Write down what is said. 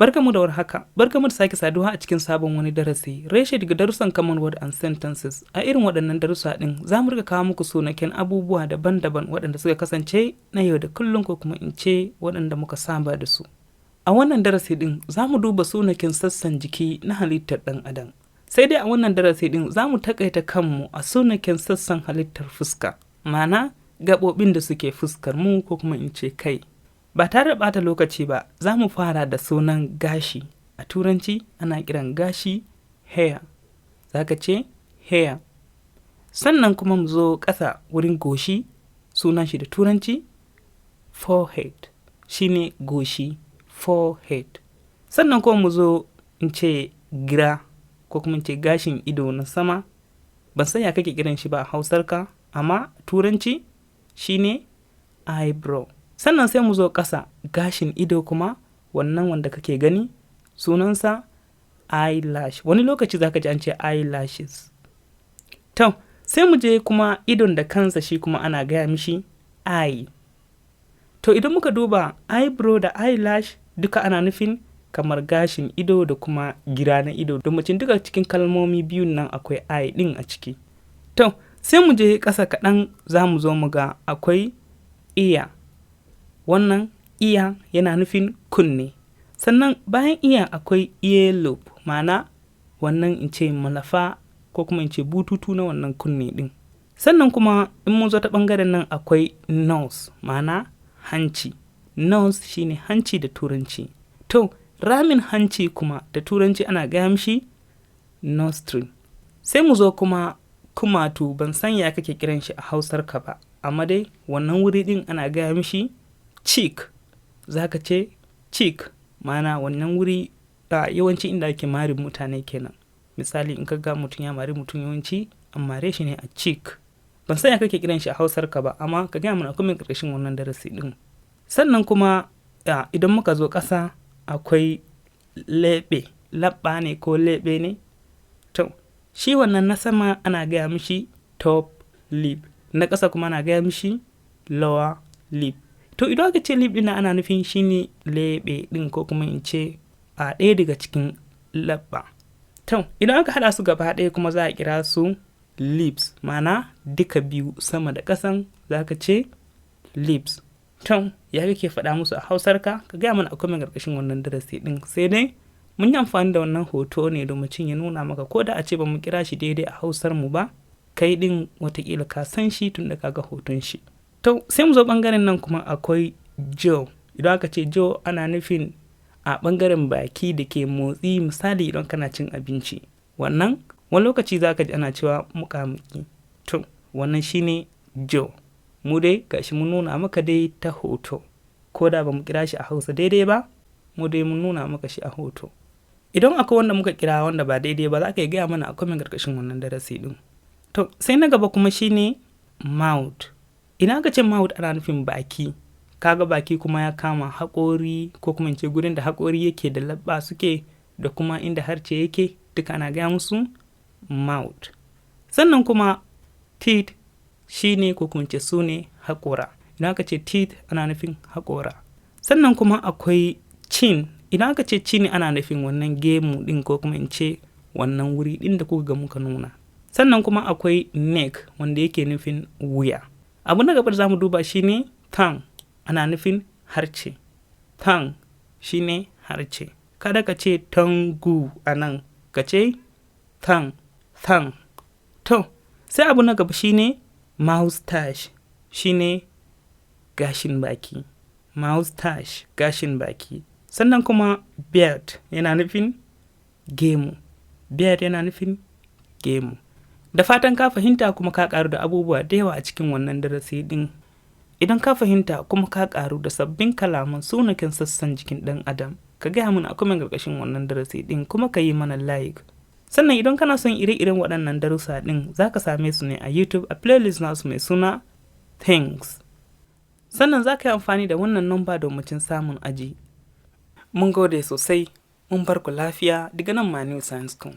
Barkamu da warhaka, barkamu da sake saduwa a cikin sabon wani darasi, reshe daga darussan Common Word and Sentences. A irin waɗannan darussa ɗin, za mu riƙa kawo muku sunaken abubuwa daban-daban waɗanda suka kasance na yau da kullum, ko kuma in ce waɗanda muka saba da su. A wannan darasi ɗin, za mu duba sunaken sassan jiki na halittar ɗan adam. Sai dai a wannan darasi ɗin za mu taƙaita kanmu a sunaken sassan halittar fuska, ma'ana gaɓoɓin da suke fuskar mu, ko kuma in ce kai. Ba tare da ɓata lokaci ba, za mu fara da sunan gashi. A Turanci ana kiran gashi hair. Za ka ce hair. Sannan kuma mu zo ƙasa wurin goshi, sunan shi da Turanci forehead, shine goshi, forehead. Sannan kuma mu zo in ce gira, ko kuma in ce gashin ido na sama. Ban san ya kake kiran shi ba a Hausarka, amma Turanci shine eyebrow. Sannan sai mu zo ƙasa, gashin ido kuma, wannan wanda kake gani, sunansa eyelash. Wani lokaci za ka ji an ce eyelashes. To, sai mu je kuma idon da kansa, shi kuma ana gaya mishi eye. To, idan muka duba eyebrow da eyelash, duka ana nufin kamar gashin ido da kuma gira na ido, domin duka cikin kalmomi biyun nan akwai eye ɗin a ciki. To, sai mu je ƙasa kaɗan, za mu zo mu ga akwai ear. Wannan ear yana nufin kunne. Sannan bayan ear akwai earlobe, ma'ana wannan in ce malafa, ko kuma in ce bututu na wannan kunne ɗin. Sannan kuma in mun zo ta ɓangaren nan, akwai nose, ma'ana hanci. Nose shine hanci da Turanci. To, ramin hanci kuma da Turanci ana gaya mishi nostril. Sai mu zo kuma kumatu. Ban san ya kake kiran shi a Hausar ka ba, amma dai wannan wuri ɗin ana gaya mishi cheek. Za ka ce cheek, ma'ana wannan wuri a yawanci inda ake marin mutane kenan. Misali, in ka ga mutum ya mari mutum, yawanci an mare shi ne a cheek. Ban san ya kake kiran shi a Hausar ka ba, amma ka gaya mana a comment ƙarƙashin wannan darasi ɗin. Sannan kuma idan muka zo ƙasa, akwai leɓe, laɓɓa ne ko leɓe ne. To, shi wannan na sama ana gaya mishi top lip, na ƙasa kuma ana gaya mishi lower lip. To, idan aka ce lip ɗin, ana nufin shine leɓe ɗin, ko kuma in ce a ɗaya daga cikin laɓɓa. To, idan aka haɗa su gaba ɗaya kuma, za a kira su lips, ma'ana duka biyu, sama da ƙasan, za ka ce lips. To, ya kake faɗa musu a Hausarka? Ka gaya mana a comment ƙarƙashin wannan darasi ɗin. Sai dai mun yi amfani da wannan hoto ne domin ya nuna maka, ko da a ce ba mu kira shi daidai a Hausar mu ba, kai ɗin watakila ka san shi tun da ka ga hoton shi. To, sai mu zo ɓangaren nan kuma, akwai jaw. Idan aka ce jaw, ana nufin a ɓangaren baki da ke motsi, misali idan kana cin abinci. Wannan wani lokaci za ka ji ana cewa muƙamuƙi. To, wannan shine jaw. Mu dai gashi mun nuna maka dai ta hoto. Ko da ba mu kira shi a Hausa daidai ba, mu dai mun nuna maka shi a hoto. Idan akwai wanda muka kira wanda ba daidai ba, za ka iya gaya mana a comment ƙarƙashin wannan darasi ɗin. To, sai na gaba kuma shine mouth. Idan aka ce mouth, ana nufin baki. Kaga baki kuma ya kama haƙori, ko kuma in ce gurin da haƙori yake da leɓɓa suke, da kuma inda harshe yake, duka ana gaya musu mouth. Sannan kuma teeth shine, ko kuma in ce su ne haƙora. Idan aka ce teeth, ana nufin haƙora. Sannan kuma akwai chin. Idan aka ce chin, ana nufin wannan gemu ɗin, ko kuma in ce wannan wuri ɗin da kuka ga muka nuna. Sannan kuma akwai neck, wanda yake nufin wuya. Abu na gaba da za mu duba shine tongue, ana nufin harshe. Tongue shine harshe. Kada ka ce tongue a nan, ka ce tongue, tongue. To, sai abu na gaba shine moustache, shine gashin baki. Moustache, gashin baki. Sannan kuma beard yana nufin gemu. Beard yana nufin gemu. Da fatan ka fahimta kuma ka ƙaru da abubuwa da yawa a cikin wannan darasi ɗin. Idan ka fahimta kuma ka ƙaru da sabbin kalaman sunakin sassan jikin ɗan adam, ka gaya mana a comment ƙarƙashin wannan darasi ɗin, kuma ka yi mana like. Sannan idan kana son ire-iren waɗannan darussa ɗin, za ka same su ne a YouTube a playlist nasu mai suna Things. Sannan za ka yi amfani da wannan number domin samun aji. Mun gode sosai, mun bar ku lafiya daga nan Manu Science School.